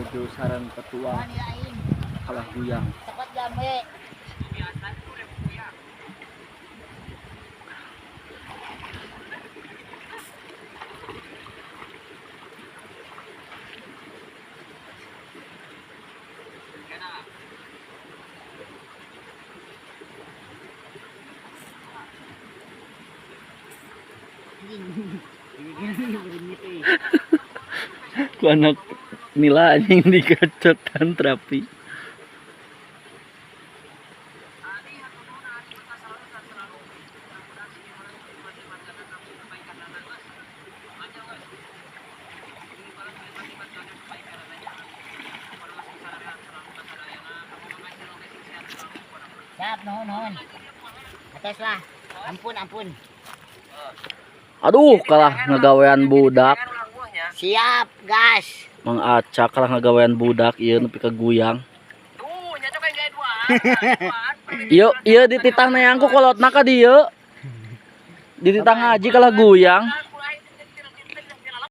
Jojo sareng ketua kalah guyang. Cepat jambe. Ku anak nila anjing digacotan terapi. Siap, nuhun nuhun. Atas lah. Ampun ampun. Aduh, kalah ngagawean budak. Siap, gas. Mang Aca kalah ngagawean budak ieu nepi ka guyang. Ieu ieu dititah neang ku kolotna ka dieu. Dititah ngaji kalah guyang.